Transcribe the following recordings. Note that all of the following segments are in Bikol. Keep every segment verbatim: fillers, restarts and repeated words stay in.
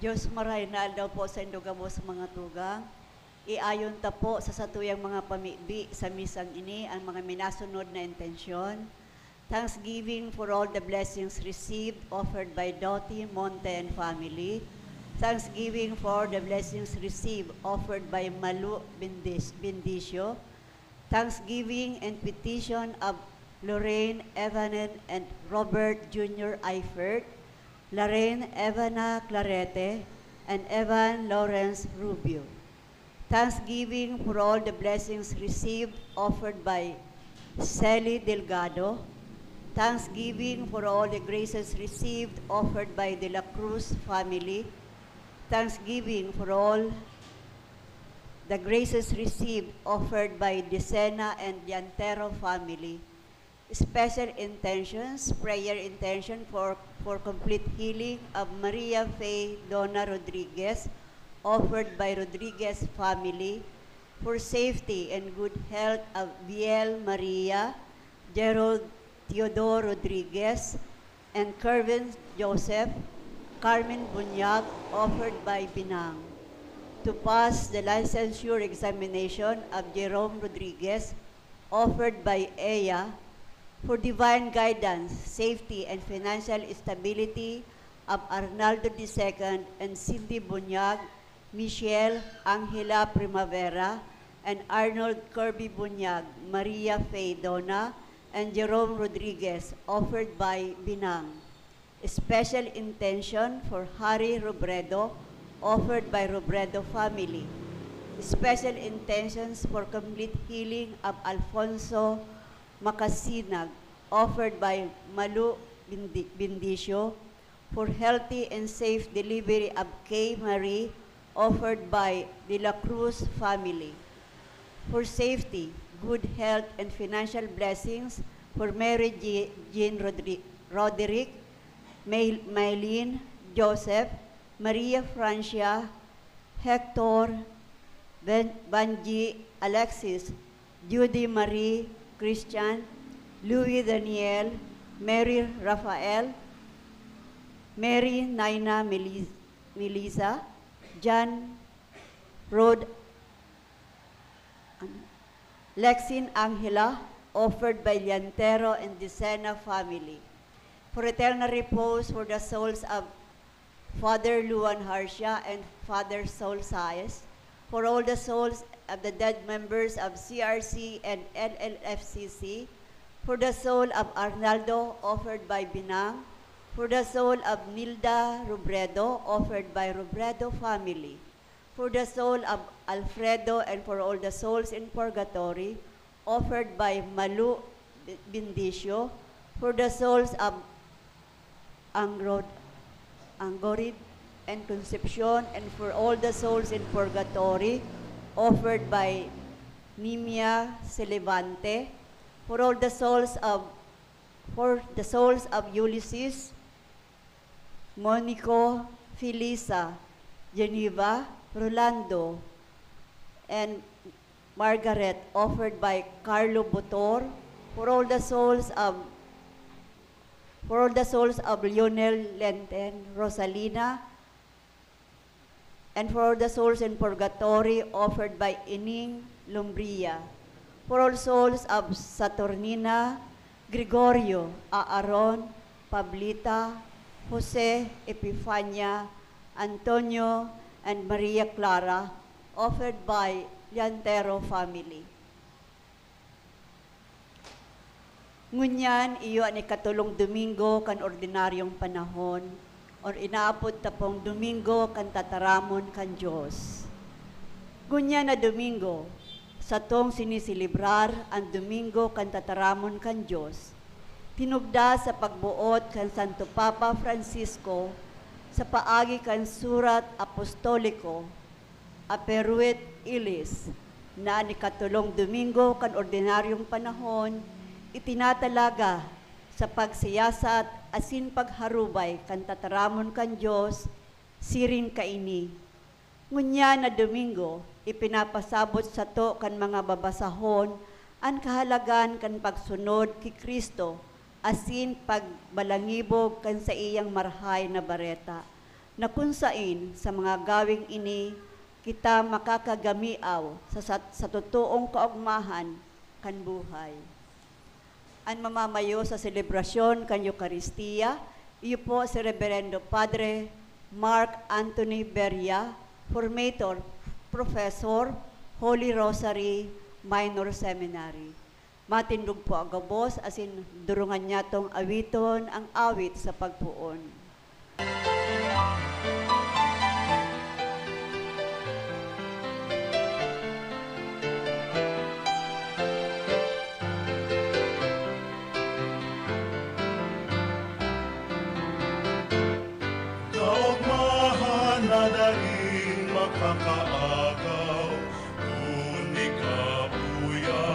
Diyos, maray na aldaw po sa indo gabos mga tugang. Iayon ta po sa satuyang mga pamibi sa misang ini ang mga minasunod na intensyon. Thanksgiving for all the blessings received offered by Doti, Monte, and family. Thanksgiving for the blessings received offered by Malu Bindis-, Bindicio. Thanksgiving and petition of Lorraine Evanen and Robert Junior Eifert, Lorraine Evana Clarete, and Evan Lawrence Rubio. Thanksgiving for all the blessings received offered by Sally Delgado. Thanksgiving for all the graces received offered by De La Cruz family. Thanksgiving for all the graces received offered by Decena and Diantero family. Special intentions, prayer intention for, for complete healing of Maria Faye Dona Rodriguez, offered by Rodriguez family, for safety and good health of Viel Maria, Gerald Theodore Rodriguez, and Kervin Joseph, Carmen Bunyag, offered by Binang, to pass the licensure examination of Jerome Rodriguez, offered by Eya, for divine guidance, safety, and financial stability of Arnaldo the Second and Cindy Bunyag, Michelle Angela Primavera, and Arnold Kirby Bunyag, Maria Faye Dona, and Jerome Rodriguez, offered by Binang. Special intention for Harry Robredo, offered by Robredo family. Special intentions for complete healing of Alfonso Macasinag, offered by Malu Bindi-, Bindicio, for healthy and safe delivery of Kay Marie, offered by De La Cruz family. For safety, good health, and financial blessings for Mary G-, Jean Rodri-, Roderick, May-, Maylene, Joseph, Maria Francia, Hector, Ben-, Banji, Alexis, Judy Marie, Christian, Louis Daniel, Mary Rafael, Mary Naina Melis-, Melissa, John Rod, ano? Lexin Angela, offered by Liantero and Decena family. For eternal repose for the souls of Father Luan Harcia and Father Saul Saez, for all the souls of the dead members of C R C and L L F C C, for the soul of Arnaldo, offered by Binang, for the soul of Nilda Robredo, offered by Robredo family, for the soul of Alfredo and for all the souls in purgatory, offered by Malu Bindicio, for the souls of Angrod-, Angorid and Concepcion, and for all the souls in purgatory, offered by Nimia Celevante, for all the souls of, for the souls of Ulysses, Monico, Felisa, Geneva, Rolando, and Margaret, offered by Carlo Botor, for all the souls of, for all the souls of Lionel Lenten, Rosalina, and for the souls in purgatory, offered by Ining Lumbria. For all souls of Saturnina, Gregorio, Aaron, Pablita, Jose, Epifania, Antonio, and Maria Clara, offered by Liantero family. Ngunyan, iyo an ikatolong Domingo kan ordinaryong panahon, or inaapod ta pong Domingo kan Tataramon kan Dios. Ngunyan na Domingo, satong siniselebrar an Domingo kan Tataramon kan Dios, tinugda sa pagboot kan Santo Papa Francisco sa paagi kan Surat Apostoliko, Aperuit Ilis, na an ikatolong Domingo kan ordinaryong panahon itinatalaga sa pagsiyasat asin pagharubay kan tataramon kan Dios, siring kaini. Ngunyan na Domingo, ipinapasabot sato kan mga babasahon an kahalagahan kan pagsunod ki Cristo asin pagbalangibog kan saiyang Marahay na Bareta. na kun saen sa mga gaweng ini kita makakagamiaw sa sat-, sa totoong kaogmahan kan buhay. An mamamayo sa selebrasyon kan Eukaristia, iyo po si Reberendo Padre Mark Anthony Beria, Formator, Professor, Holy Rosary Minor Seminary. Matindog po an gabos asin durungan nyatong awiton ang awit sa pagpoon. Kaogmahan na daing makakaagaw, kundi kabuya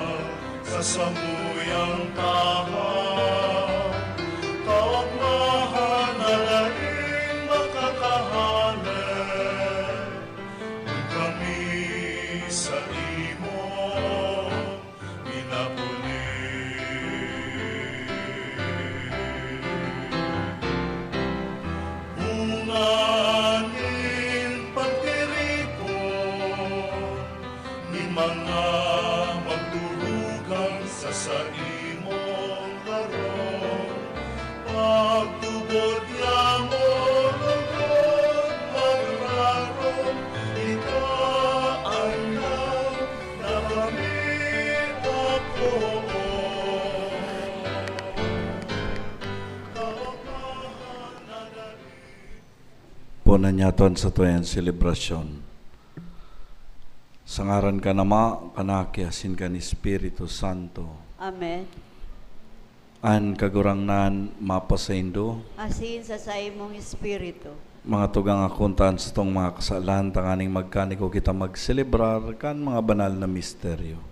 sa samuyang tahaw. Kaogmahan na daing makakahale, kun kami sa imo pinapuli. Bunga nin pagtiripon nin mga magturugang sa saimong harong. Pagtubod niamo, lugod magrarom, ika an na kami ako. Punan niyaton sa tuyang selebrasyon. Sa ngaran kan Ama, kan Aki, asin kan Espiritu Santo. Amen. An Kagurangnan mapasaindo. Asin sa saimong espiritu. Mga tugang, akontan satong mga kasalan, tanganing magkanigo kita magselebrar kan mga banal na misteryo.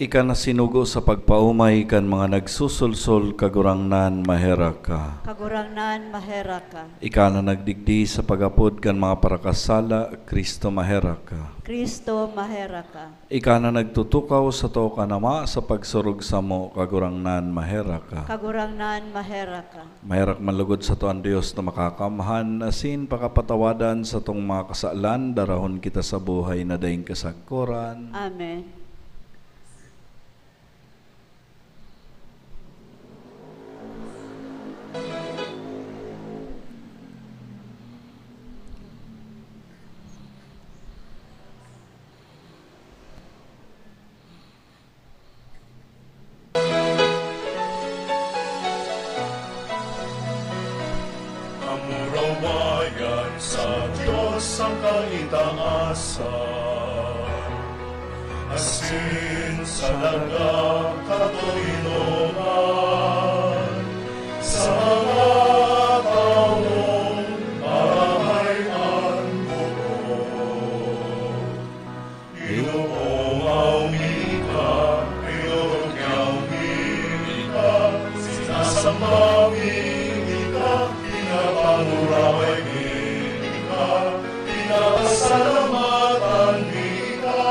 Ika na sinugo sa pagpaomay kan mga nagsusulsol, Kagurangnan, maherak ka. Kagurangnan, maherak ka. Ika na nagdigdi sa pag-apod kan mga parakasala, Kristo, maherak ka. Kristo, maherak ka. Ika na nagtutukaw sato kan Ama sa pagsurog samo, Kagurangnan, maherak ka. Kagurangnan, maherak ka. Maherak man logod sato an Dios na Makakamhan, asin pakapatawadan satong mga kasalan, darahon kita sa buhay na daing kasagkoran. Amen. Kamurawayan sa Dios sa kaitaasan, asin sa dagang katoninongan, sa mga tawong marahay an buot. Inoongaw mi ka, inorogyaw mi ka, sinasamba mi ka, pinapanguraway mi ka, pinapasalamatan mi ka,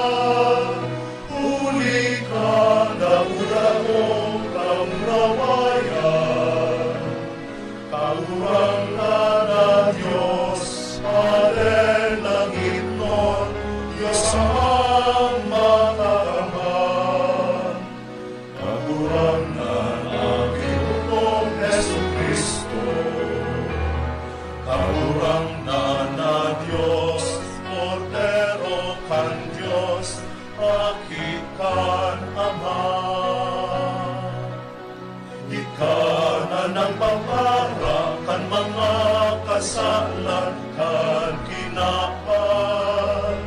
huli ka, dakulaon, kamurawayan. Kagurangnan na Dios, Padre langitnon, Dios Amang makakamhan. Kagurangnan na Ginoo kong Jesu-Cristo. Kagurangnan na Dios, Kordero kan Dios, Aki kan Ama. Ika na nagpapara kan mga kasalan kan kinaban,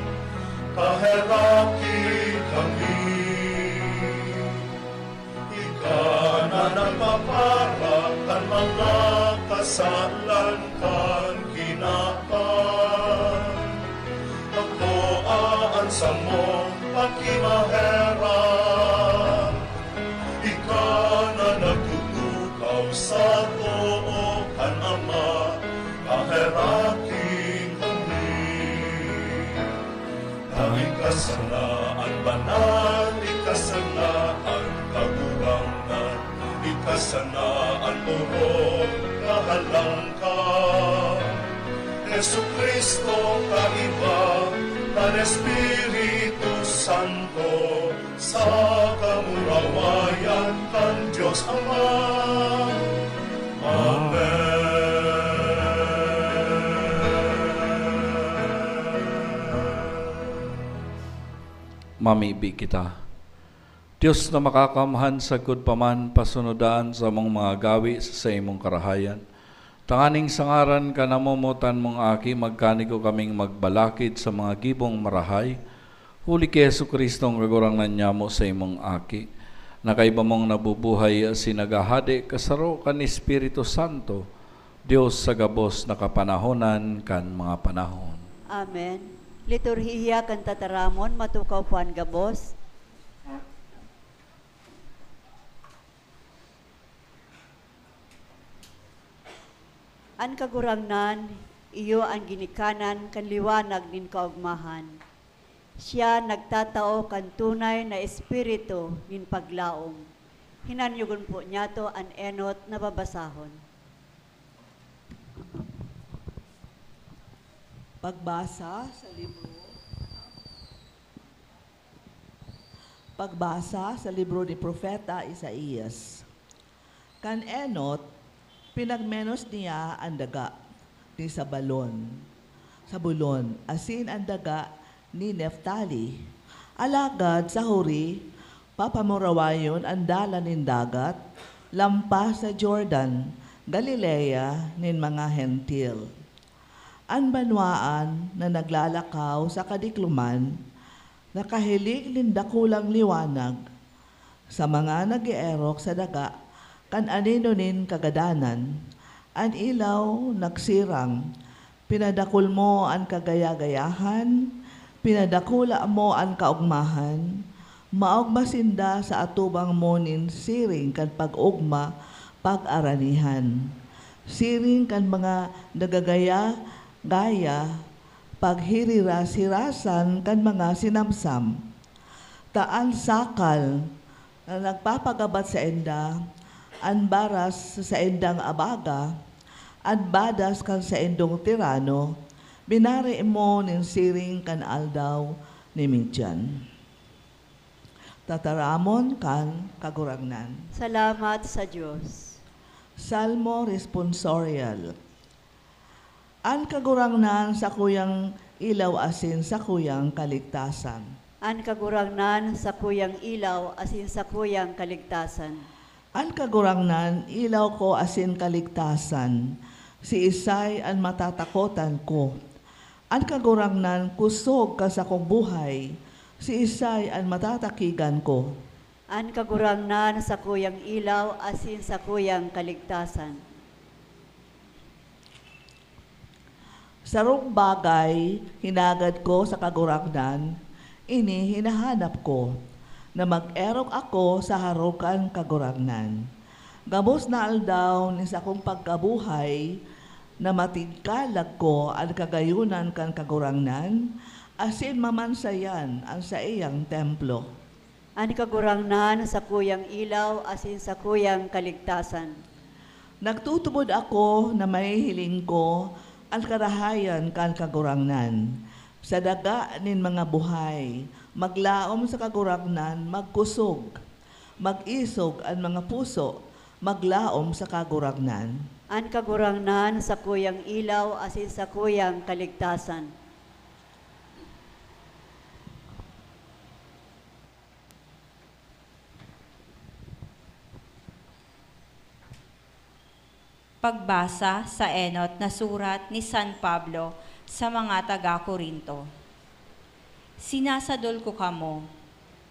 paheraki kami. Ika na nagpapara kan mga kasalan kan kinaban, akoa an samong pakimaherak. Ika na nagtutukaw sa too kan Ama, paheraki kami. Ika sana an banal, ika sana an kagurangnan, ika sana an orog na halangkaw. Jesucristo kaiba kan Espiritu Santo, sa kamurawayan kan Dios Ama. Amen. Mamibi kita. Dios na makakamhan, sagkod pa man pasunodan sa among mga gawi sa saimong karahayan, tanganing sa ngaran kan namomotan mong Aki, magkanigo kaming magbalakid sa mga gibong marahay, huli ki Jesu-Cristo, ang Kagurangnan nyamo, sa imong Aki, na kaiba mong nabubuhay asin naghahade kasaro kan Espiritu Santo, Dios sa gabos na kapanahonan kan mga panahon. Amen. Liturhiya kan Tataramon, matukaw puan gabos. An Kagurangnan, iyo an ginikanan kan liwanag nin kaogmahan. Siya nagtatao kan tunay na espiritu nin paglaom. Hinanyogon po niyato an enot na babasahon. Pagbasa sa libro Pagbasa sa libro ni Propeta Isaias. Kan enot, pinagmenos niya an daga ni Zabalon, Zabulon, asin an daga ni Neftali. Alagad sa Hori, papamurawayon an dalan nin dagat, lampas sa Jordan, Galilea nin mga Hentil. An banwaan na naglalakaw sa kadikloman, nakahiling nin dakulang liwanag. Sa mga nag-eerok sa daga kan anino nin kagadanan, an ilaw nagsirang. Pinadakul mo an kagaya-gayahan, pinadakula mo an kaogmahan, maogma sinda sa atubang mo nin siring kan pag-ogma pag-aranihan, siring kan mga nagagaya-gaya, paghiriras-hirasan kan mga sinamsam. Ta an sakal na nagpapagabat sainda, an baras sa saindang abaga, an badas kan saindong tirano, binari mo nin siring kan aldaw ni Midian. Tataramon kan Kagurangnan. Salamat sa Dios. Salmo Responsorial. An Kagurangnan sakuyang ilaw asin sakuyang kaligtasan. An Kagurangnan sakuyang ilaw asin sakuyang kaligtasan. An Kagurangnan, ilaw ko asin kaligtasan, siisay an matatakotan ko? An Kagurangnan, kusog kan sakong buhay, siisay an matatakigan ko? An Kagurangnan, sakuyang ilaw asin sakuyang kaligtasan. Sarong bagay hinagad ko sa Kagurangnan, ini hinahanap ko, na mag-erok ako sa harong kan Kagurangnan. Gabos na aldaw nin sakong pagkabuhay, na matigkalag ko an kagayonan kan Kagurangnan, asin mamansayan an saiyang templo. An Kagurangnan, sakuyang ilaw asin sakuyang kaligtasan. Nagtutubod ako na mahihiling ko an karahayan kan Kagurangnan. Sa daga nin mga buhay, maglaom sa Kagurangnan magkusog. Mag-isog an mga puso, maglaom sa Kagurangnan. An Kagurangnan, sakuyang ilaw asin sakuyang kaligtasan. Pagbasa sa enot na surat ni San Pablo sa mga taga Corinto. Sinasadol ko kamo,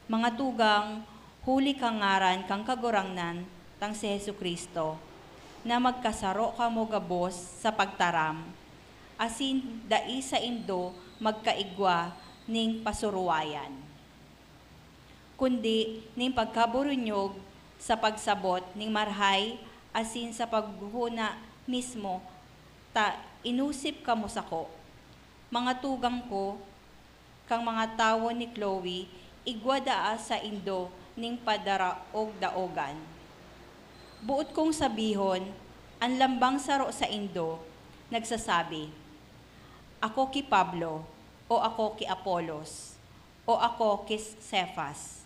mga tugang, huli kan ngaran kan Kagurangnan tang si Jesu-Cristo, na magkasaro kamo gabos sa pagtaram, asin dai saindo magkaigwa nin pasuruwayan, kundi nin pagkaburunyog sa pagsabot nin marahay asin sa paghona mismo ta inosip kamo sako. Mga tugang ko, kan mga tawo ni Chloe, igwa daa saindo nin padaraog-daogan. Boot kong sabihon, an lambang saro saindo nagsasabi, Ako ki Pablo, o ako ki Apolos, o ako ki Cefas,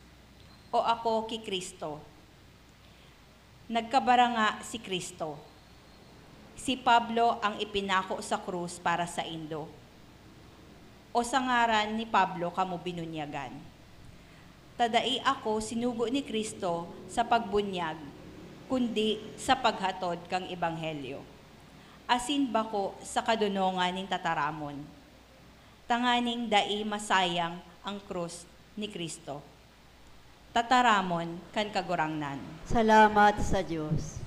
o ako ki Cristo. Nagkabaranga si Cristo. Si Pablo ang ipinako sa krus para saindo. O sa ngaran ni Pablo kamo binunyagan. Ta dai ako sinugo ni Cristo sa pagbunyag, kundi sa paghatod kan ebanghelyo, asin bako sa kadonongan nin tataramon, tanganing dai masayang an krus ni Cristo. Tataramon kan Kagurangnan. Salamat sa Dios.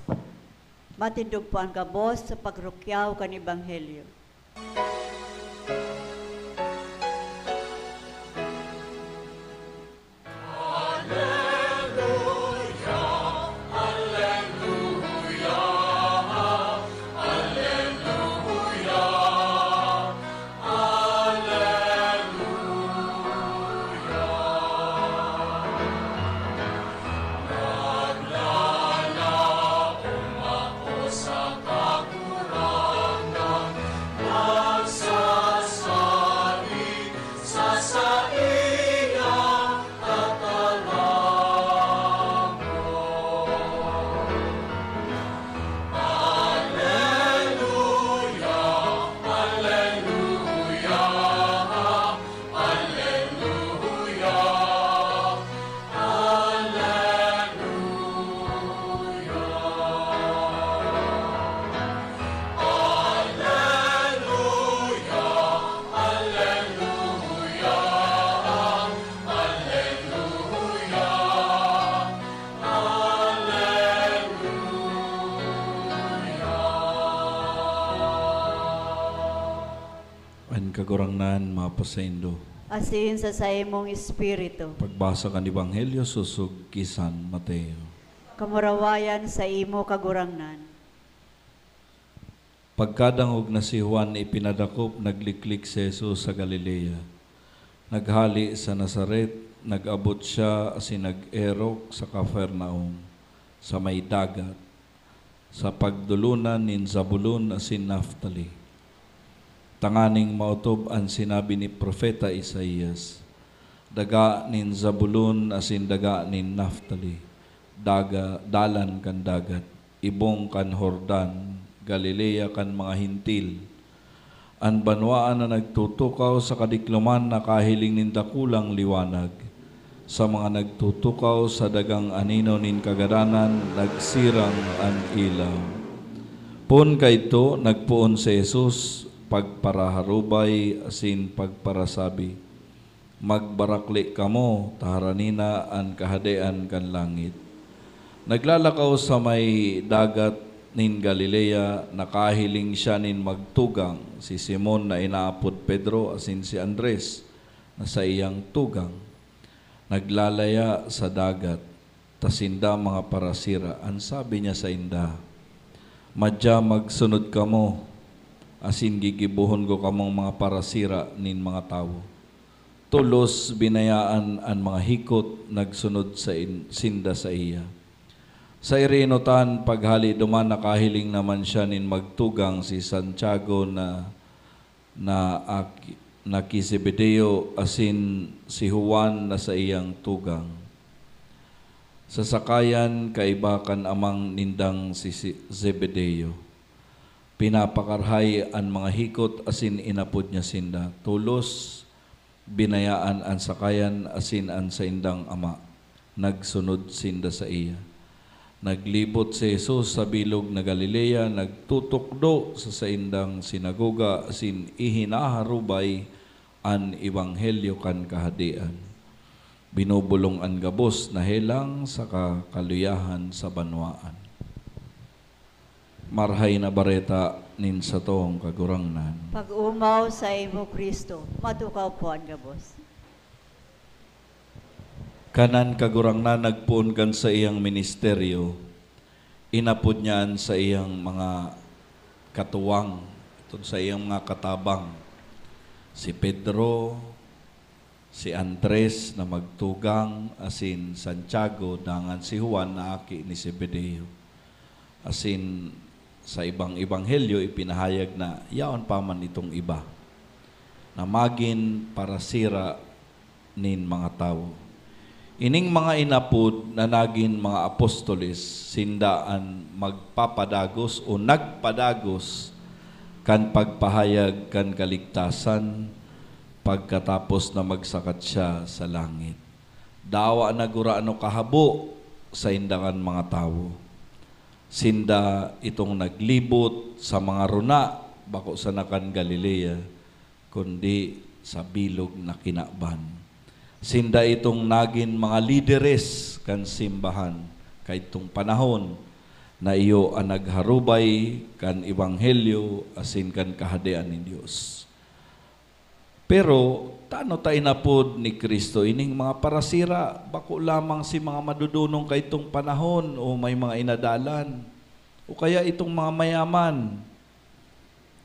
Matindog po an gabos sa pagrukyaw kan ebanghelyo. An Kagurangnan mapasaindo. Asin sa saimong espiritu. Pagbasa kan Ebanghelyo sosog ki San Mateo. Kamurawayan sa imo, Kagurangnan. Pagkadangog na si Juan ipinadakop, nagliklik si Jesus sa Galilea. Naghale sa Nazaret, nag-abot siya asin nag-erok sa Capernaum, sa may dagat, sa pagdolonan nin Zabulon asin Naftali, tanganing maotob an sinabi ni Propeta Isaias, "Daga nin Zabulon asin daga nin Naftali, daga, dalan kan dagat, ibong kan Jordan, Galilea kan mga Hentil." An banwaan na nagtutukaw sa kadikloman nakahiling nin dakulang liwanag. Sa mga nagtutukaw sa dagang anino nin kagadanan, nagsirang an ilaw. Poon kaidto, nagpoon si Jesus pagparaharubay asin pagparasabi, "Magbarakle kamo, ta harani na an Kahadean kan langit." Naglalakaw sa may dagat nin Galilea, nakahiling siya nin magtugang, si Simon na inaapod Pedro asin si Andres na saiyang tugang. Naglalaya sa dagat, ta sinda mga parasira. An sabi niya sainda, "Madya magsunod kamo, asin gigibohon ko kamong mga parasira nin mga tawo." Tolos binayaan an mga hikot, nagsunod sa in-, sinda saiya. Sa irinutan, paghale duman, nakahiling naman siya nin magtugang, si Santiago na, na aki, na ki Zebedeo, asin si Juan na saiyang tugang. Sa sakayan, kaiba kan amang nindang si, si Zebedeo. Pinapakarhay an mga hikot asin inapod niya sinda. Tolos binayaan an sakayan asin an saindang ama. Nagsunod sinda saiya. Naglibot si Jesus sa bilog na Galilea, nagtutukdo sa saindang sinagoga asin ihinaharubay an ebanghelyo kan Kahadean. Binubolong an gabos na helang saka kaluyahan sa banwaan. Marahay na Bareta nin satong Kagurangnan. Pag-omaw saimo, Cristo. Matukaw po an gabos. Kan an Kagurangnan nagpoon kan saiyang ministeryo, inapod niya an saiyang mga katuwang, itong saiyang mga katabang, si Pedro, si Andres na magtugang, asin Santiago, dangan si Juan na aki ni Zebedeo. Asin sa ibang ebanghelyo, ipinahayag na yaon pa man itong iba. na magin parasira nin mga tawo. Ining mga inapod na nagin mga apostoles, sinda an magpapadagos o nagpadagos kan pagpahayag kan kaligtasan pagkatapos na magsakat siya sa langit. Dawa na gurano kahabo sainda kan mga tawo. Sinda itong naglibot sa mga runa, bako sana kan Galilea, kundi sa bilog na kinaban. Sinda itong nagin mga lideres kan simbahan kaidtong panahon na iyo an nagharubay kan ebanghelyo asin kan Kahadean nin Dios. Pero tano ta inapod ni Cristo ining mga parasira? Bako lamang si mga madodonong kaidtong panahon o may mga inadalan, o kaya itong mga mayaman,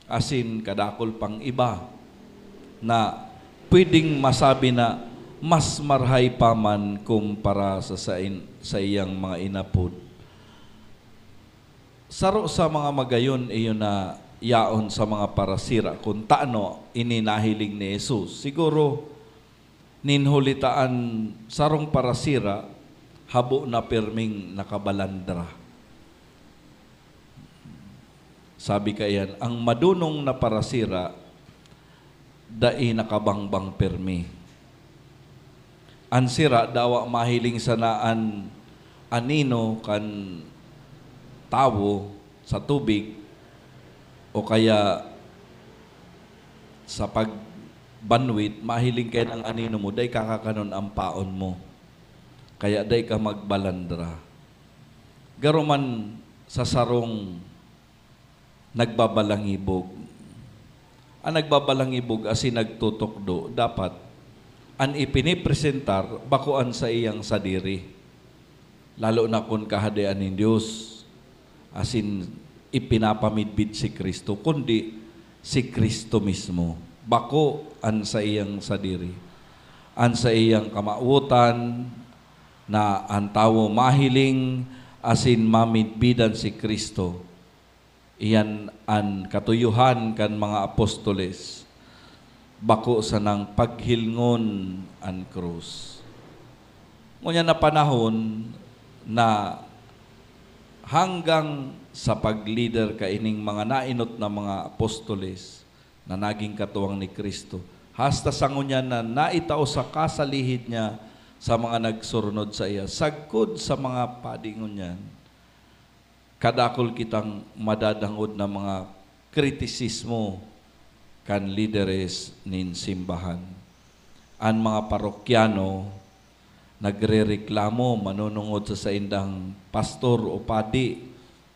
asin kadakul pang iba na pwedeng masabi na mas marhay pa man kumpara sa sain-, saiyang mga inapod. Saro sa mga magayon iyo na yaon sa mga parasira kun tano ini nahiling ni Jesus. Siguro, nin huli ta an sarong parasira, habo na pirming nakabalandra. Sabi kaiyan, ang madonong na parasira, dai nakabangbang pirmi. An sira dawa mahiling sana an anino kan tawo sa tubig o kaya sa pagbanwit, mahiling kaiyan an anino mo, dai kakakanon an paon mo. Kaya dai ka magbalandra. Garo man sa sarong nagbabalangibog. An nagbabalangibog asin nagtutukdo, dapat an ipinipresentar bako an saiyang sadiri, lalo na kun Kahadean nin Dios, asin ipinapamidbid si Cristo, kundi si Cristo mismo, bako an saiyang sadiri. An saiyang kamawotan na an tawo mahiling asin mamidbidan si Cristo. Iyan an katuyohan kan mga apostoles, bako sanang paghilngon an krus. Ngunyan na panahon na hanggang sa paglider kaining mga naenot na mga apostoles na naging katuwang ni Cristo, hasta sa ngunyan na naitao sa kasalihid niya sa mga nagsurunod saiya, sagkod sa mga padi ngunyan, kadakul kitang madadangog na mga kritisismo kan lideres nin simbahan. An mga parokyano nagrereklamo manunungod sa saindang pastor o padi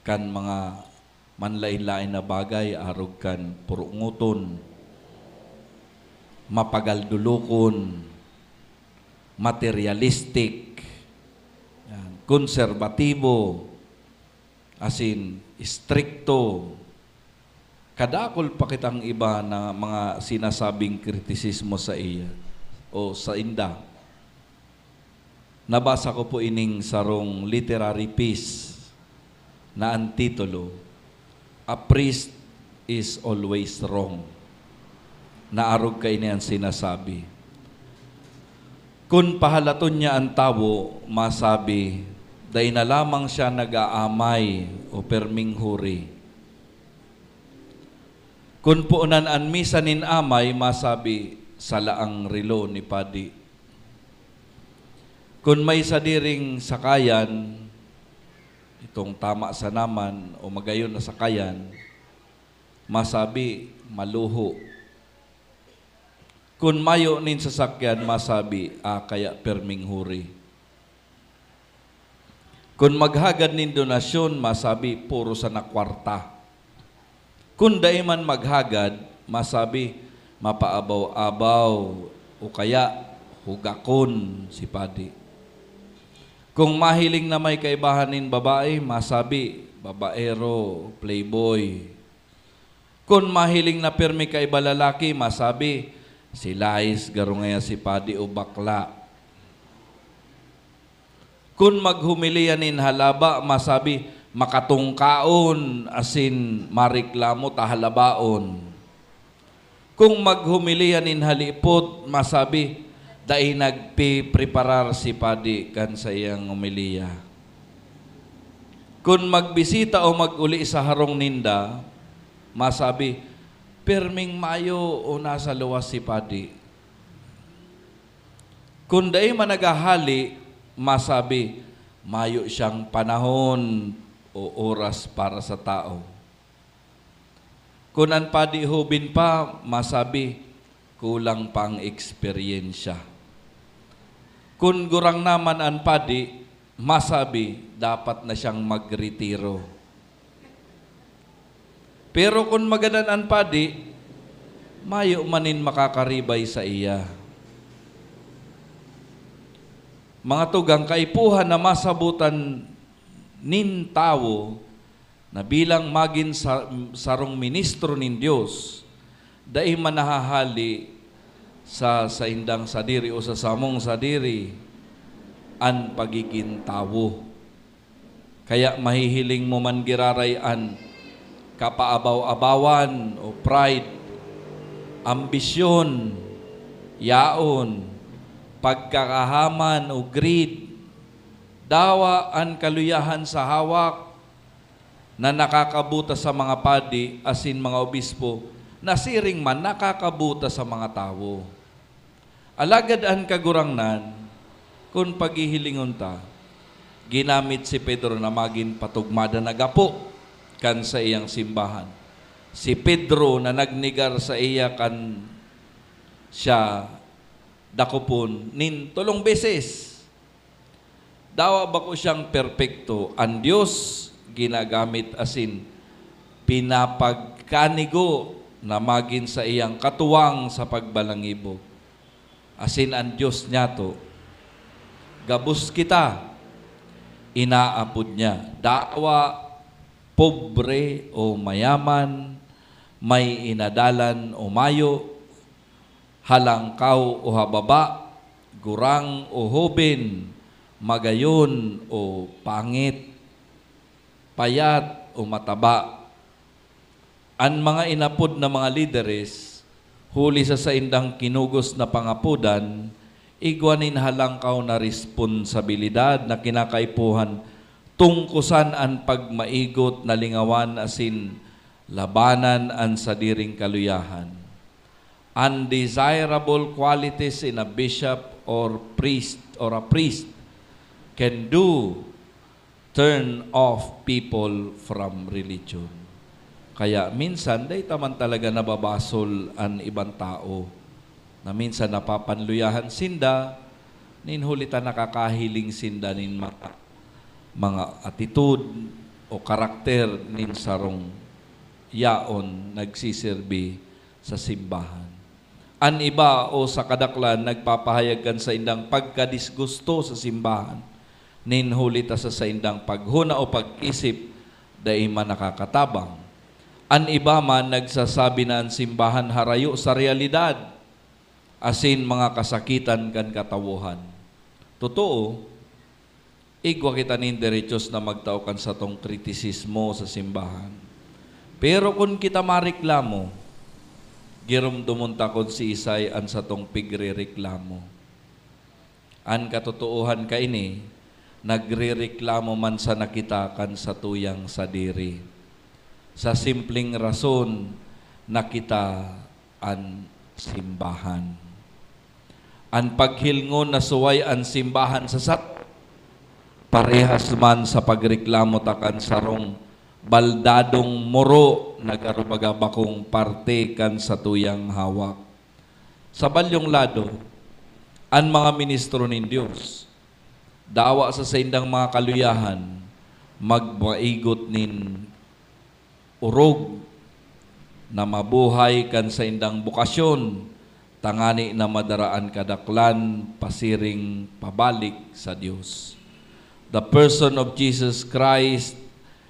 kan mga manlaen-laen na bagay, arog kan purungoton, mapagaldulokon, materialistic, yan, konserbatibo, asin istrikto. Kadakul pa kitang iba na mga sinasabing kritisismo saiya o sainda. Nabasa ko po ining sarong literary piece na an titulo, "A priest is always wrong." Naarog kaini an sinasabi. Kun pahalaton niya an tawo, masabi, "Dai na lamang siya nag-aamay o perming huri." Kun poonan an misa nin amay, masabi, "Sala an relo ni padi." Kun may sadiring sakayan, itong tama sana man o magayon na sakayan, masabi, "Maluho." Kun mayo nin sasakyan, masabi, "Ah, kaya perming huri." Kun maghagad nin donasyon, masabi, "Puro sana kwarta." Kun dai man maghagad, masabi, "Mapaabaw-abaw o kaya hugakon si padi." Kun mahiling na may kaibahan nin babae, masabi, "Babaero, playboy." Kun mahiling na pirmi kaiba lalaki, masabi, "Si Lais garo ngaya si padi o bakla." Kun maghumiliya nin halaba, masabi, "Makatungkaon asin mareklamo ta halabaon." Kung maghomiliya nin halipot, masabi, dai nagpipreparar si padi kan saiyang homiliya. Kun magbisita o mag-uli sa harong ninda, masabi, "Pirming mayo o nasa luwas si padi." Kun dai man naghahali, masabi, "Mayo siyang panahon o oras para sa tao." Kun an padi hoben pa, masabi, "Kulang pa ang eksperyensya." Kun gurang naman an padi, masabi, "Dapat na siyang magretiro." Pero kun magadan an padi, mayo man nin makakaribay saiya. Mga tugang, kaipuhan na masabotan nin tawo na bilang magin sa, sarong ministro nin Dios, dai man nahahali sa saindang sadiri o sa samong sadiri an pagigin tawo. Kaya mahihiling mo man giraray an kapaabaw-abawan o pride, ambisyon, yaon, pagkakahaman o greed, dawa an kaluyahan sa hawak na nakakabuta sa mga padi asin mga obispo na siring man nakakabuta sa mga tawo. Alagad an Kagurangnan, kun paghihilingon ta, ginamit si Pedro na magin patugmada na gapo kan saiyang simbahan. Si Pedro na nagnegar saiya kan siya dakopon nin tolong beses. Dawa bako siyang perpekto, an Dios ginagamit asin pinapagkanigo na magin saiyang katuwang sa pagbalangibo. Asin an Dios niyato, gabos kita inaapod niya. Dawa pobre o mayaman, may inadalan o mayo, halangkaw o hababa, gurang o hoben, magayon o pangit, payat o mataba. An mga inapod na mga lideres, huli sa saindang kinugos na pangapodan, igwa nin halangkaw na responsabilidad na kinakaipuhan tungkosan an pagmaigot na lingawan asin labanan an sadiring kaluyahan. Undesirable qualities in a bishop or priest or a priest can do turn off people from religion. Kaya minsan, dai ta man talaga nababasol an ibang tao, na minsan napapanluyahan sinda, nin huli ta nakakahiling sinda nin mga, mga atitude o karakter nin sarong yaon nagsiserbi sa simbahan. An iba o sa kadaklan nagpapahayag kan saindang pagkadisgusto sa simbahan, nin huli ta sa saindang paghona o pag-isip, dai man nakakatabang. An iba man nagsasabi na an simbahan harayo sa realidad asin mga kasakitan kan katawohan. Totoo, igwa kita nin derechos na magtao kan satong kritisismo sa simbahan. Pero kun kita mareklamo, giromdomon ta kun siisay an satong pigrereklamo. An katotoohan kaini, nagrereklamo man sana kita kan satuyang sadiri, sa simpleng rason na kita an simbahan. An paghilngon na suway an simbahan sa sat-, parehas man sa pagreklamo ta kan sarong baldadong moro na garo baga bakong parte kan satuyang hawak. Sa balyong lado, an mga ministro nin Dios, dawa sa saindang mga kaluyahan, magmaigot nin orog na mabuhay kan saindang bokasyon, tangani na madara an kadaklan pasiring pabalik sa Dios. The person of Jesus Christ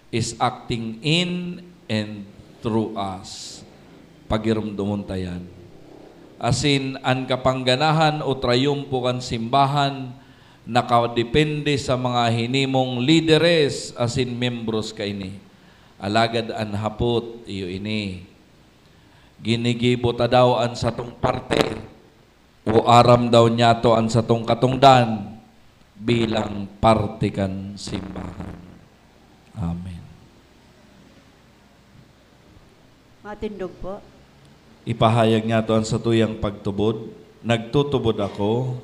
is acting in and through us. Pagiromdomon ta yan. Asin an kapangganahan o trayumpo kan simbahan nakadepende sa mga hinimong lideres asin miyembros kaini. Alagad an hapot iyo ini, Ginigibo ta daw an satong parte, o aram daw niyato an satong katongdan bilang parte kan simbahan. Amen. Matindog po. Ipahayag niyato an satuyang pagtubod. Nagtutubod ako.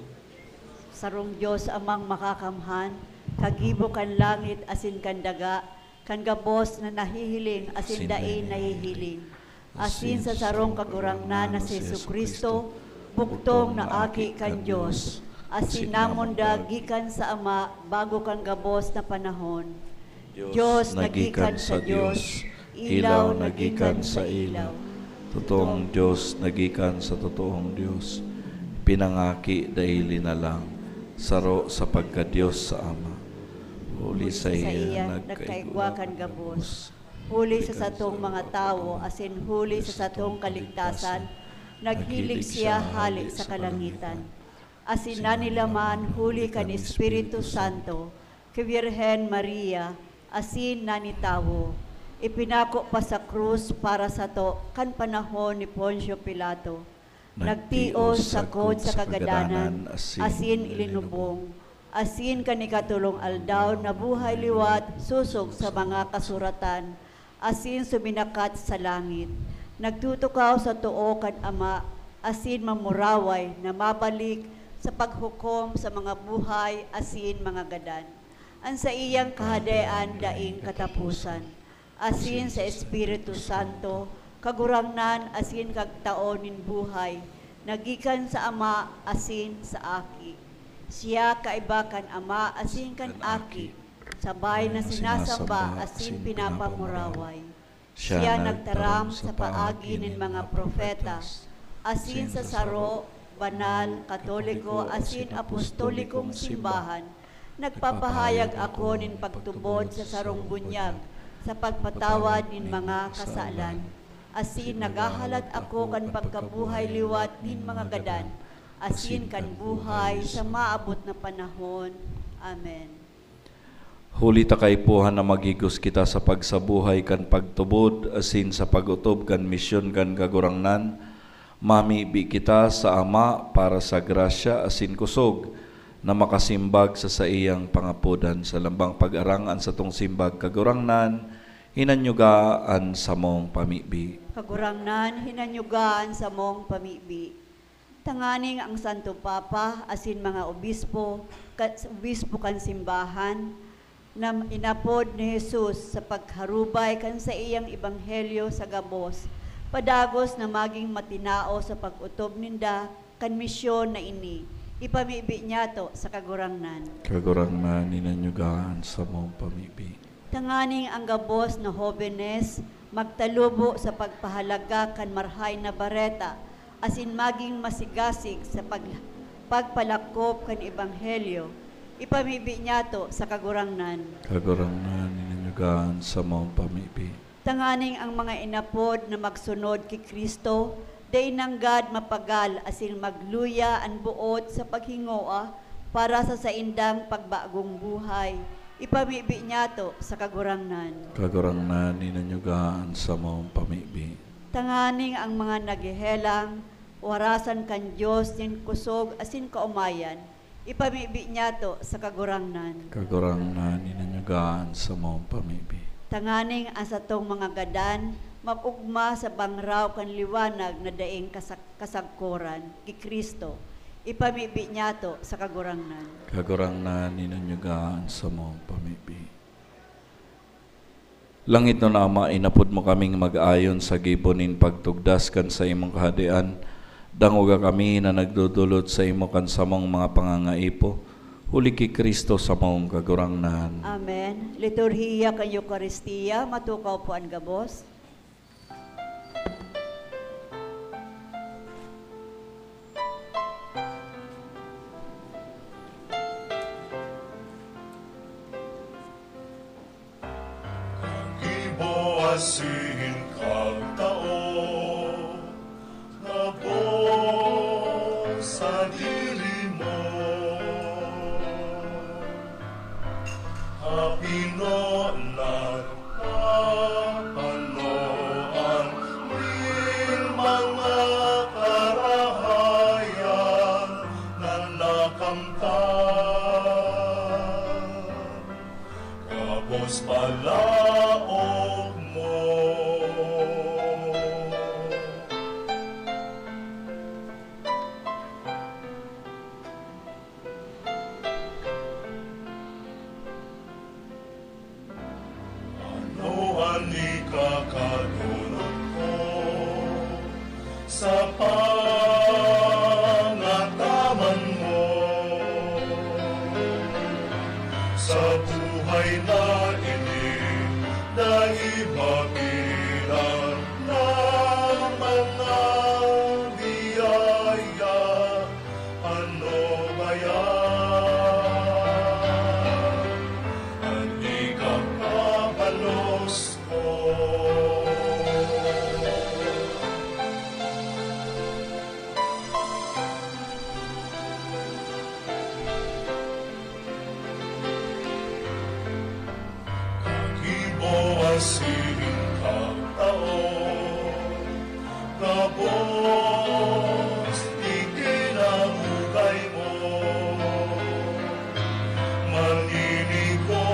Sarong Dios Amang Makakamhan, kagibo kan langit asin kan daga, kan gabos na nahihiling asin Asin dai dai nahihiling. Asin sa sarong Kagurangnan na si Jesu-Cristo, bugtong na Aki kan Dios, asin namundag gikan sa Ama bago kan gabos na panahon. Dios na gikan sa Dios, ilaw na gikan sa ilaw, totoong Dios na gikan sa totoong Dios, pinangaki dai linalang, saro sa pagka-Dios sa Ama. Huli saiya nagkaigwa kan gabos, huli sa satong mga tawo, asin huli sa satong kaligtasan, naghilig siya hale sa kalangitan. Asin nanilaman huli kan Espiritu Santo, ki Birhen Maria, asin nanitawo. Ipinako pa sa krus para sato kan panahon ni Poncio Pilato. Nagtios sagkod sa kagadanan, asin ilinubong, asin kan ikatolong aldaw nabuhay liwat sosog sa mga kasuratan, asin suminakat sa langit. Nagtutukaw sa too kan Ama, asin mamuraway na mabalik sa paghukom sa mga buhay asin mga gadan. An saiyang kahadean daing kataposan. Asin sa Espiritu Santo, Kagurangnan asin Kagtao nin buhay, na gikan sa Ama asin sa Aki. Siya kaiba kan Ama asin kan Aki, sabay na sinasamba asin pinapamuraway. Siya nagtaram sa paagi nin mga propeta, asin sa saro, banal, katoliko, asin apostolikong simbahan, nagpapahayag ako nin pagtubod sa sarong bunyag sa pagpatawad nin mga kasalan. Asin naghahalat ako kan pagkabuhay liwat nin mga gadan, asin kan buhay sa maabot na panahon. Amen. Huli ta kaipuhan na maghigos kita sa pagsabuhay kan pagtubod asin sa pag-otob kan misyon kan Kagurangnan, mamibi kita sa Ama para sa grasya asin kusog na makasimbag sa saiyang pangapodan. Sa lambang pag-arang an satong simbag, Kagurangnan, hinanyuga an samong pamibi. Kagurangnan, hinanyuga an samong pamibi. Tanganing ang Santo Papa asin mga obispo, ka-, obispo kan simbahan, na inapod ni Jesus sa pagharubay kan saiyang ebanghelyo sa gabos, padagos na magin matinao sa pag-otob ninda kan misyon na ini, ipamibi niyato sa Kagurangnan. Kagurangnan, hinanyuga an samong pamibi. Tanganing ang gabos na hobenes magtalubo sa pagpahalaga kan Marahay na Bareta asin magin masigasig sa pag-, pagpalakop kan ebanghelyo, ipamibi niyato sa Kagurangnan. Kagurangnan, hinanyuga an samong pamibi. Tanganing ang mga inapod na magsunod ki Cristo dai nanggad mapagal asin magluya an boot sa paghingoa para sa saindang pagbagong buhay, ipamibi niyato sa Kagurangnan. Kagurangnan, hinanyuga an samong pamibi. Tanganing ang mga naghehelang, warasan kan Dios nin kusog asin kaomayan, ipamibi niyato sa Kagurangnan. Kagurangnan, hinanyuga an samong pamibi. Tanganing an satong mga gadan mag-ogma sa bangraw kan liwanag na daing kasak-, kasagkoran ki Cristo, ipamibi niyato sa Kagurangnan. Kagurangnan, hinanyuga an samong pamibi. Langitnon na Ama, inapod mo kaming mag-ayon sa gibo nin pagtugdas kan saimong Kahadean. Dangoga kami na nagdodolot saimo kan samong mga pangangaipo, huli ki Cristo samong Kagurangnan. Amen. Liturhiya kan Eukaristia, matukaw po an gabos. Kagibo asin kagtao, gabos sadiri mo. Hapino na papano an nin sa pangataman mo. Sa buhay na ini, dai mabilang na mga biyaya. Ano ba yan? An ikakabalos ko. Kagibo asin kagtao, gabos ikinahugay mo. Maninigo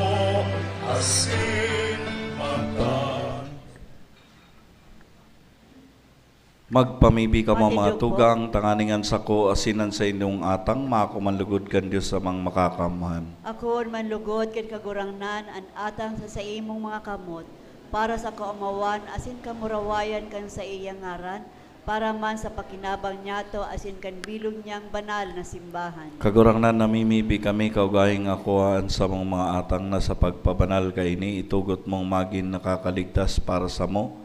asin mata. Magpamibi kamo, mga Matindog po. tugang, tanganing an sako asin an saindong atang maako man lugod kan Dios Amang Makakamhan. Akoon man lugod kan Kagurangnan an atang sa saimong mga kamot, para sa kaomawan asin kamurawayan kan saiyang ngaran, para man sa pakinabang niyato asin kan bilog niyang banal na simbahan. Kagurangnan, namimibi kami, kaugalingong akoa an samong mga atang na sa pagpabanal kaini, itugot mong magin nakakaligtas para samo,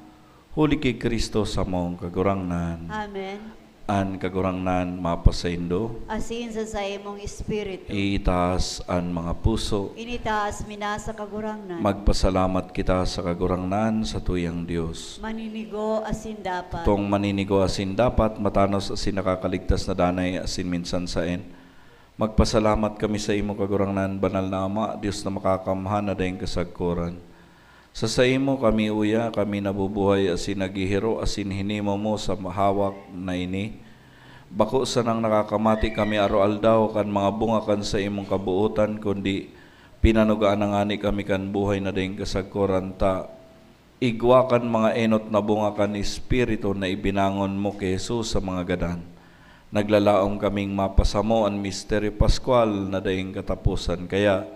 huli ki Cristo samong Kagurangnan. Amen. An Kagurangnan mapasaindo. Asin sa saimong espiritu. Itaas an mga puso. Initaas mi na sa Kagurangnan. Magpasalamat kita sa Kagurangnan, satuyang Dios. Maninigo asin dapat. Totong maninigo asin dapat, matanos asin nakakaligtas na danay asin minsan saen. Magpasalamat kami saimo, Kagurangnan, Banal na Ama, Dios na makakamhan na daing kasagkoran. Sa saimo kami uya, kami nabubuhay asin naghihiro asin hinimo mo sa hawak na ini. Bako sanang nakakamati kami aroaldaw kan mga bunga kan saimong kabootan, kundi pinanugaan na ngani kami kan buhay na daing kasagkoran ta igwa kan mga enot na bunga kan Espiritu na ibinangon mo ki Jesus sa mga gadan. Naglalaom kaming mapasamo an misteryo paskwal na daing kataposan. Kaya,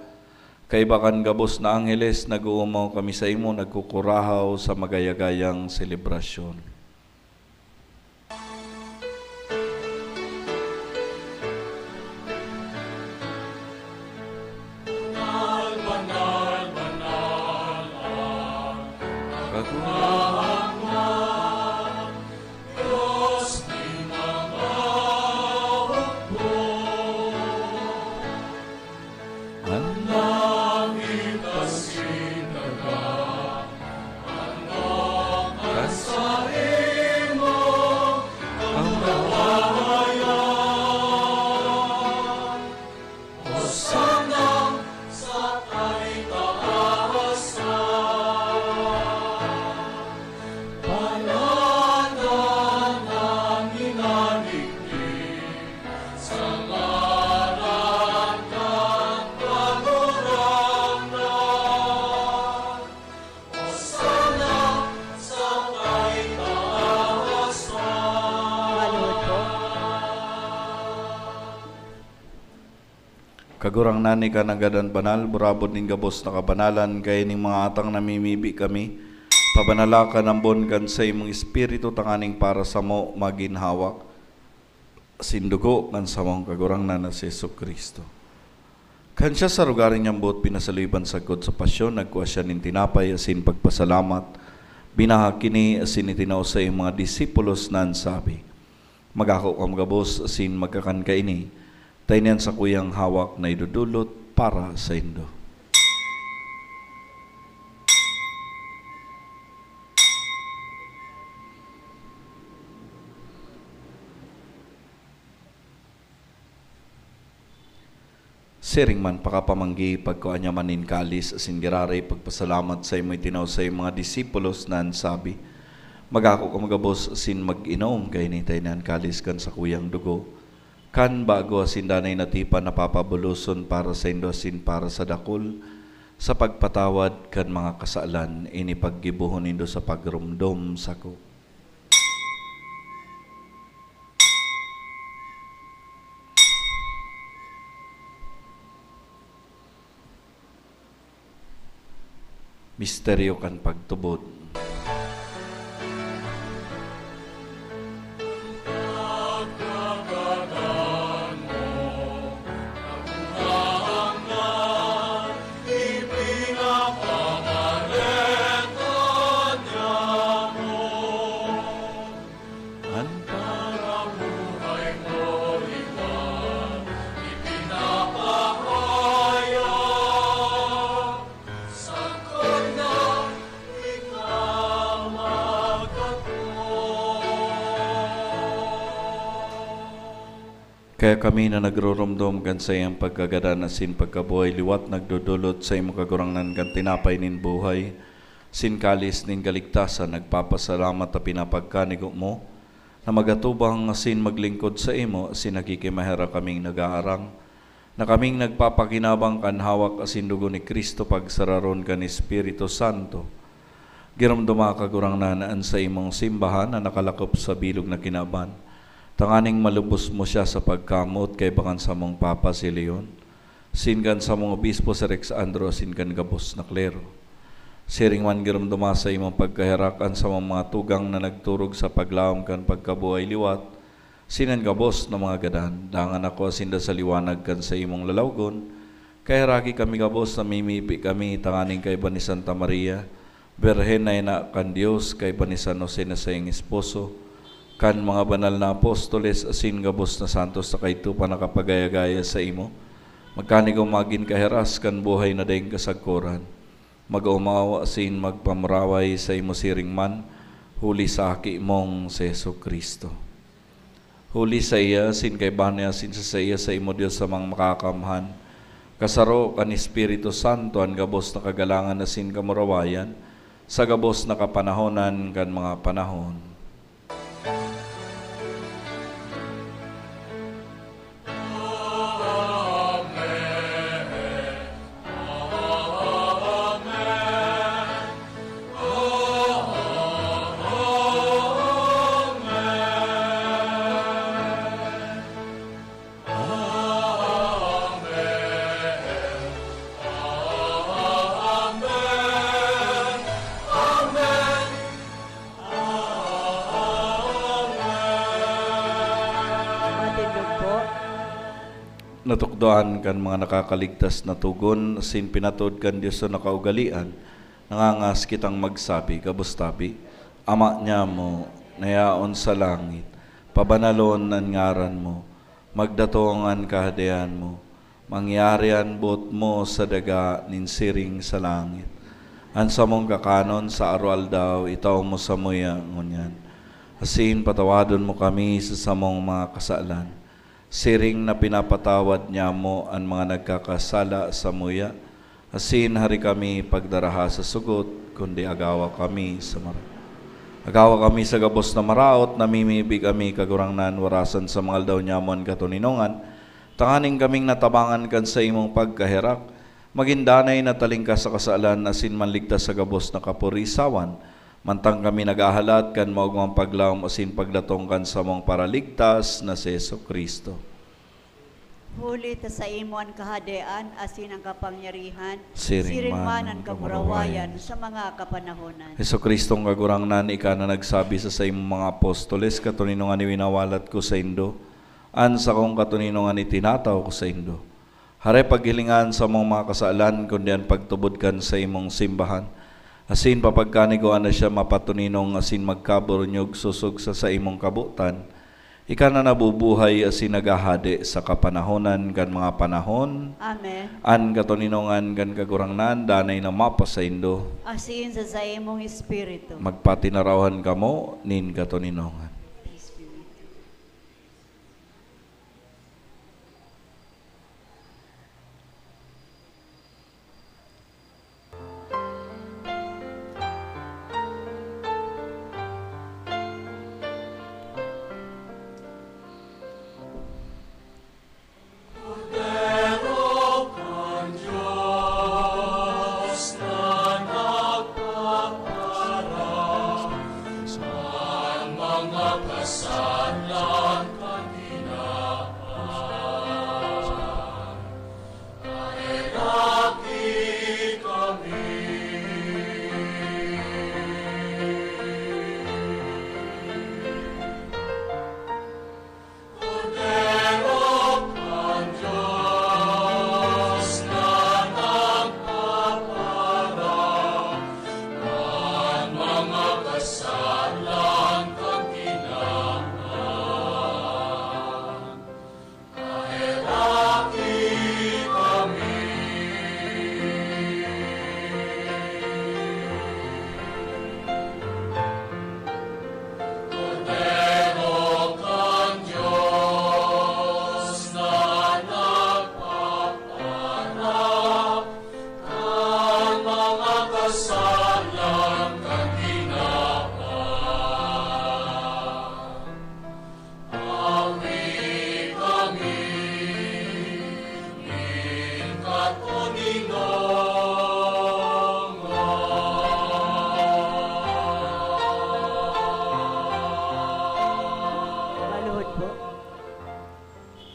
kaiba kan gabos na angheles, nag-oomaw kami saimo, nagkukurahaw sa magayagayang selebrasyon. Banal, banal, banal ang Kagurangnan, Dios nin mga hukbo. An langit asin daga, ano kan saimo kamurawayan. Hosanna sa kaitaasan. Banal na an hinadigdi sa ngaran kan Kagurangnan. Hosanna sa kaitaasan. Maluhod po. Kagurangnan, ika nanggad an banal, burabod nin gabos na kabanalan, kaining mga atang namimibi kami, pabanala kan ambon kan saimong Espiritu tanganing para samo magin hawak asin dugo kan samong Kagurangnan na si Jesu-Cristo. Kan siya sa lugar niyang boot pinasaluiban sagkod sa pasyon, nagkua siya nin tinapay asin pagpasalamat, binahag kini asin itinao sa iyang mga disipulos na nagsabi, "Mag-ako kamo gabos asin magkakan kaini, ta ini an sakuyang hawak na idodolot para saindo." Siring man, pakapamanggi, pagkua niya man nin kalis asin giraray pagpasalamat saimo, itinao sa iyang mga disipulos na nagsabi, "Mag-ako kamo gabos asin mag-inom kaini, ta ini an kalis kan sakuyang dugo, kan bago asin danay na tipan na papabuloson para saindo asin para sa dakul, sa pagpatawad kan mga kasalan. Ini paggibohon nindo sa pagromdom sako." Misteryo kan pagtubod. Kaya kami na nagrurumdom kan saiyang pagkagadan asin pagkabuhay liwat, nagdodolot sa imo, Kagurangnan, kan tinapay nin buhay, asin kalis nin kaligtasan, nagpapasalamat ta pinapagkanigo mo na magatubang asin maglingkod sa imo, asin nakikimaherak kaming nag-aarang na kaming nagpapakinabang kan hawak asin dugo ni Cristo, pagsararon kan Espiritu Santo. Giromdoma, Kagurangnan, an saimong simbahan na nakalakop sa bilog na kinaban, tanganing malubos mo siya sa pagkamoot kaiba kan samong Papa si Leon, asin kan samong Obispo si Rex Andro, asin kan gabos na klero. Siring man giromdoma sa imong pagkaherak an samong mga tugang na nagturog sa paglaom kan pagkabuhay liwat, asin an gabos na mga gadan. Dangan ako asin da sa liwanag kan saimong lalawgon. Kaheraki kami gabos, namimibi kami tanganing kaiba ni Santa Maria, Birhen na ina kan Dios, kaiba ni San Jose na saiyang esposo, kan mga banal na apostoles asin gabos na santos na kaidto pa nakapagaya-gaya saimo, magkanigo magin kaheras kan buhay na daing kasagkoran. Mag-omaw asin magpamuraway saimo siring man, huli sa Aki mong si Jesu-Cristo. Huli saiya, asin kaiba niya, asin sa saiya, saimo, Dios Amang Makakamhan, kasaro kan Espiritu Santo, an gabos na kagalangan asin kamurawayan, sa gabos na kapanahonan kan mga panahon. Matindog po. Natukdoan kan mga nakakaligtas na togon, asin pinatod kan Dios na kaugalean, nangangas kitang magsabi, gabos tabi, Ama niamo, na yaon sa langit, pabanalon an ngaran mo, magdatong an kahadean mo, mangyari an boot mo sa daga nin siring sa langit. An samong kakanon sa aroaldaw, itao mo samuya ngunyan. Asin patawadon mo kami sa samong mga kasalan, siring na pinapatawad niamo an mga nagkakasala samuya, asin hari kami pagdaraha sa sugot, kundi agawa kami sa mara-, agawa kami sa gabos na maraot, namimibi kami, Kagurangnan, warasan sa mga aldaw niamo an katoninongan, tanganing kaming natabangan kan saimong pagkaherak, magin danay na talingkas sa kasalan asin manligtas sa gabos na kapurisawan, mantang kami naghahalat kan maogmang paglaom asin pagdatong kan samong Paraligtas na si Jesu-Cristo. Huli ta saimo an kahadean asin an kapangyarihan, siring man an kamurawayan sa mga kapanahonan. Jesu-Cristong Kagurangnan, ika na nagsabi sa saimong mga apostoles, "Katoninongan iwinawalat ko saindo, an sakong katoninongan itinatao ko saindo." Hare paghilingan sa mga kasalan, kundi an pagtubod kan saimong simbahan. Asin papagkanigwaan na siya mapatoninong asin magkaburunyog sosog sa saimong kabotan. Ika na nabubuhay asin naghahade sa kapanahonan kan mga panahon. Amen. An katoninongan kan Kagurangnan danay na mapasaindo. Asin sa saimong espiritu. Magpatinarawan kamo nin katoninongan.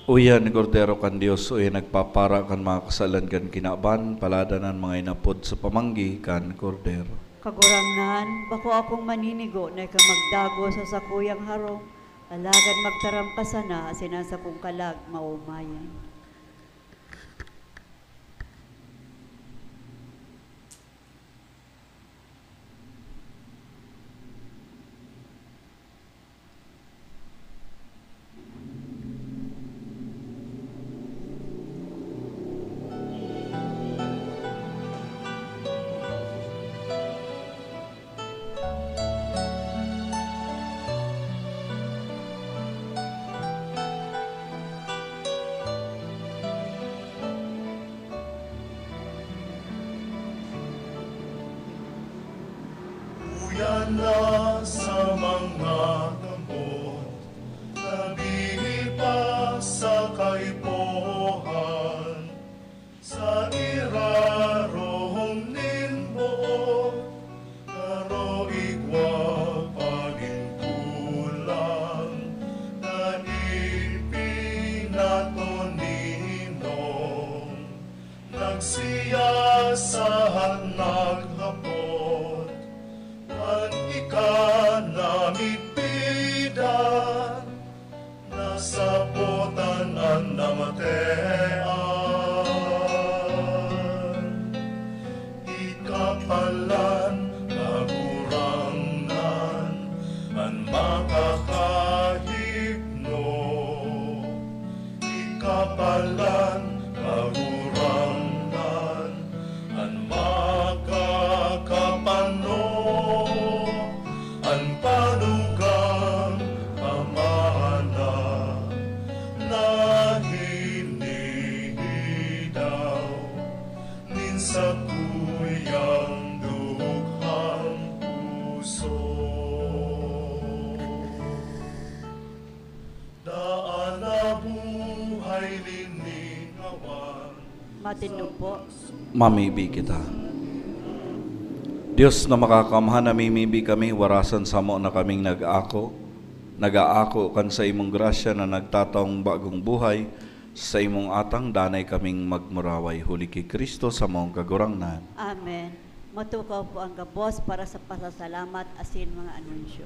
Uya ni Kordero kan Dios, uya nagpapara kan mga kasalan kan kinaban, palada nan mga inapod sa pamanggi kan Kordero. Kagurangnan, bako akong maninigo na ika magdagos sa sakuyang harong, alagad magtaram ka sana asin an sakong kalag maomayan. Uyan na sa mga kamot, tabihi pa sa kaipuhan, sa irarom nin buot, karo igwa pa nin kulang, na ipinatoninom. Nagsiyasahat naghapot, an ika na midbidan, nasabotan an namatean. Ika palan, Kagurangnan, an makakahipno. Ika palan, Kagurangnan, an makakapano, an panugang amana na hinihidaw nin sakuyang dughang puso. Daan na buhay linigawan. Matindog po. Mamibi kita. Dios na makakamhan, namimibi kami, warasan samo na kaming nag-ako, nag-aako kan saimong grasya na nagtataong bagong buhay, sa imong atang danay kaming magmuraway huli ki Cristo, samong Kagurangnan. Amen. Matukaw po ang gabos para sa pasasalamat asin mga anunsyo.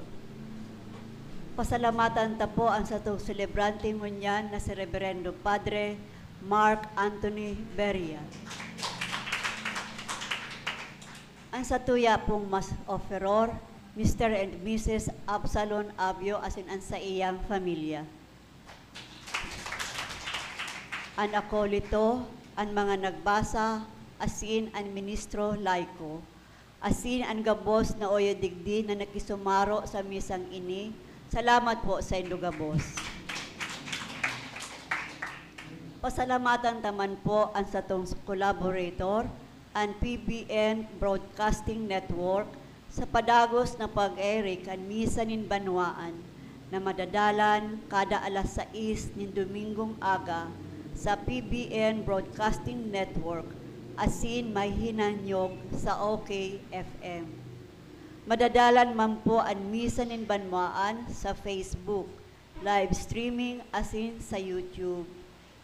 Pasalamatan ta po an satong selebrante ngunyan na si Reberendo Padre Mark Anthony Beria. An satuya pong mas offeror, Mister and Missus Absalon Abio asin an saiyang pamilya. An akolito, an mga nagbasa, asin an ministro laiko, asin an gabos na oyo digdi na nakisumaro sa misang ini, salamat po saindo gabos. Pasalamatan ta man po an satong collaborator, an P B N Broadcasting Network, sa padagos na pag-ere kan Misa nin Banwaan na madadalan kada alas sais nin Domingong aga sa P B N Broadcasting Network asin may hinanyog sa OK F M. Madadalan man po an Misa nin Banwaan sa Facebook, live streaming asin sa YouTube.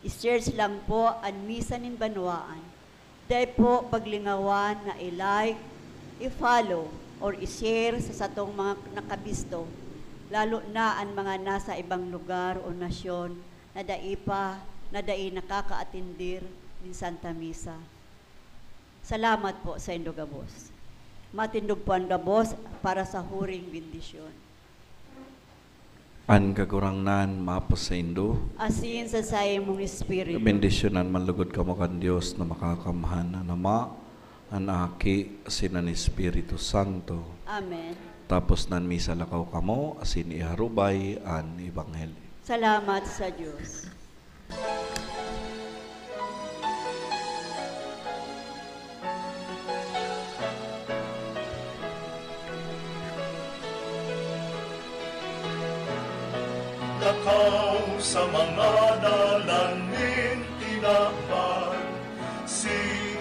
I-search lang po an Misa nin Banwaan. Dai po paglingawan na i-like, i-follow, or i-share sa satong mga nakabisto, lalo na an mga nasa ibang lugar o nasyon na dai pa, na dai nakakaatindir nin Santa Misa. Salamat po saindo gabos. Matindog po an gabos para sa huring bendisyon. An Kagurangnan maapos saindo. Asin sa saimong espiritu. Bendisyonan man logod kamo kan Dios na makakamhan, an Ama, an Aki, asin an Espiritu Santo. Amen. Tapos nan misa, lakaw kamo asin iharubay an ebanghelyo. Salamat sa Dios. Lakaw sa mga dalan nin tinaban, si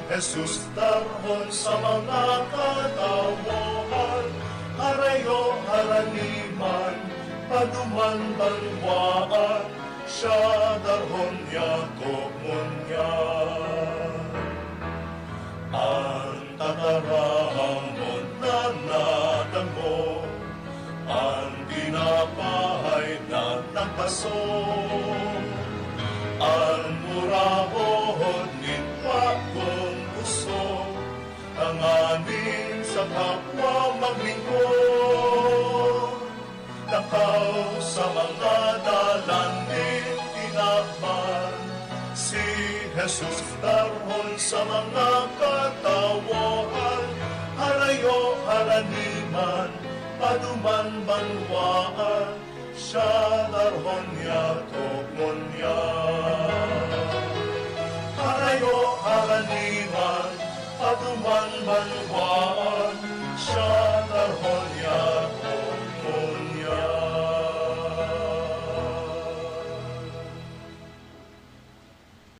Jesus tarhon sa mga katawohan, harayo harani man, paduman banwaan, Siya darhon niya, tokmon niya. An tataramon na nadangog, an tinapay na nagpaso, an murahon nin bagong gusto, tanganing sa kapwa maglingkod. Takaw sa mga dalan nin tinaman, si Jesus darhon sa mga katawohan, harayo, haraniman, paduman, banwaan, siya darhon niya, tokmon niya. Harayo, haraniman, paduman, banwaan,